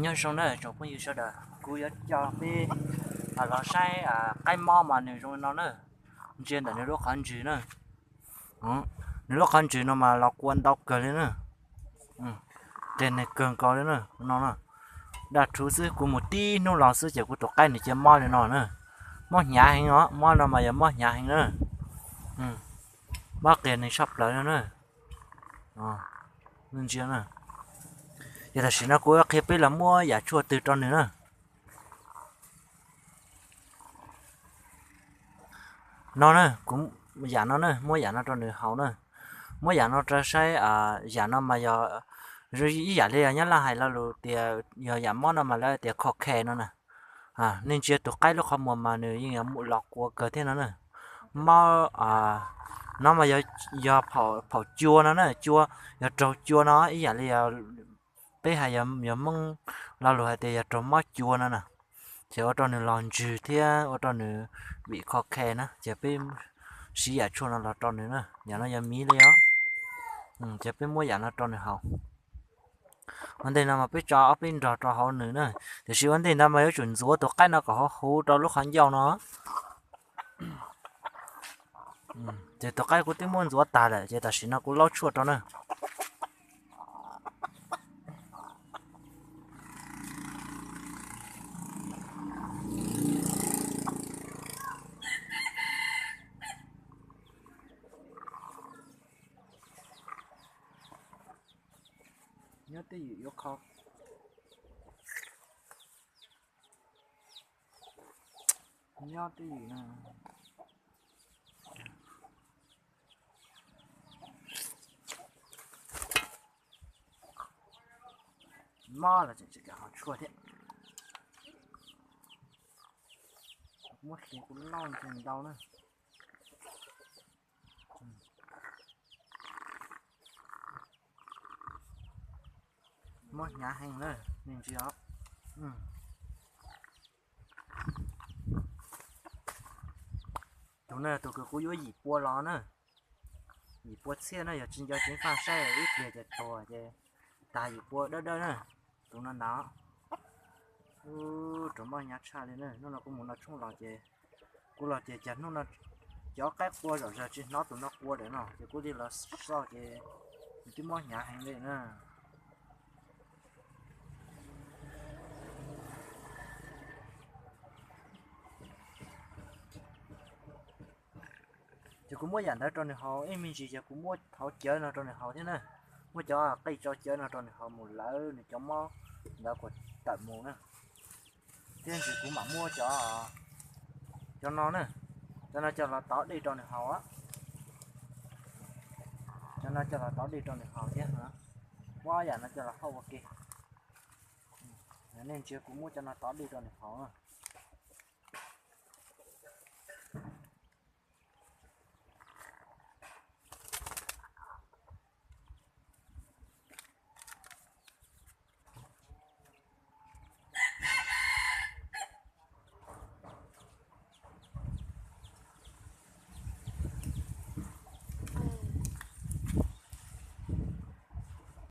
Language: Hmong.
Nyob zoo na tsoom phooj ywg sawv daws, kuv yuav coj peb los saib qaib mob mas nws zoo li no na. Ntsia ntawm nws lub qhov ntswg na. Nws lub qhov ntswg no mas los kua ntau kawg li na. Ces nws kawg nkaus li na no na. Daj rhuv xwb, kuv mus tib hnub los xwb ces kuv tus qaib nws cia mob li no na. Mob hnyav heev os, mob no mas yog mob hnyav heev na. Mob qias neeg tshaj plaws no na. Ntsia na. Ces tam sim no kuv qhia peb los muab yam tshuaj twg rau nws na. No na, kuv yam no na, muab yam no rau nws haus na. Muab yam no rau saib, yam no mas yog ib yam li nyob Laj hais lo lus tias yog yam mob no mas lawv tias kho khe no na. Nej ntsia tus qaib lub qhov muag mas nws yeej los kua kawg thiab no na. Mob no mas yog phaum cua no na, cua, yog raug cua no ib yam li peb hais yog Hmoob lo lus hais tias yog raug mob cua no na. Ces ua rau nws los ntswg thiab ua rau nws vim kho khe na, ces peb siv yam tshuaj no los rau nws na. Yam no yog miv li os. Ces peb muab yam no rau nws haus. Ua ntej no mas peb tso ob peb nrog rau hauv nws na, tiam sis ua ntej ntawd mas yuav tsum ntxuav tus qaib no kom huv huv rau lub qhov ncauj no. Ces tus qaib kuv twb muab ntxuav tag lawm ces tam sim no kuv laub tshuaj rau na. Nyob twj ywm yuav kho. Nyob twj ywm no. Mob los tseem tsis kam haus tshuaj thiab. Muab hliv kuv lauj ntau na. Mob hnyav heev na, nej ntsia os. Tus no tus kws kuv yuav yim pua los na, yim pua txhiab na, yog tsis nco ceev faj saib ib pliag ces tuag ces tag yim pua dawb dawb na. Tus no ntag, rau mob hnyav tshaj li na. Hnub no kuv mus noj tshoob los ces, kuv los ces cas hnub no cov qaib qua zom zaws tsis hnov tus no qua lawm no ces kuv thiaj los xauj ces nws twb mob hnyav heev li na. Ces kuv muab yam ntawd rau nws haus ib me ntsis, ces kuv muab hauv cawv no rau nws haus thiab na. Muab cov qij tsau cawv no rau nws haus mus lawv nws cov mob ntawd kom tawm mus na. Thiab ntsis kuv mam muab cov, cov no na, cov no coj los tov dej rau nws haus. Cov no coj los tov dej rau nws haus thiab. Muab yam no coj los hau ua ke. Nej ntsia kuv muab cov no tov dej rau nws haus.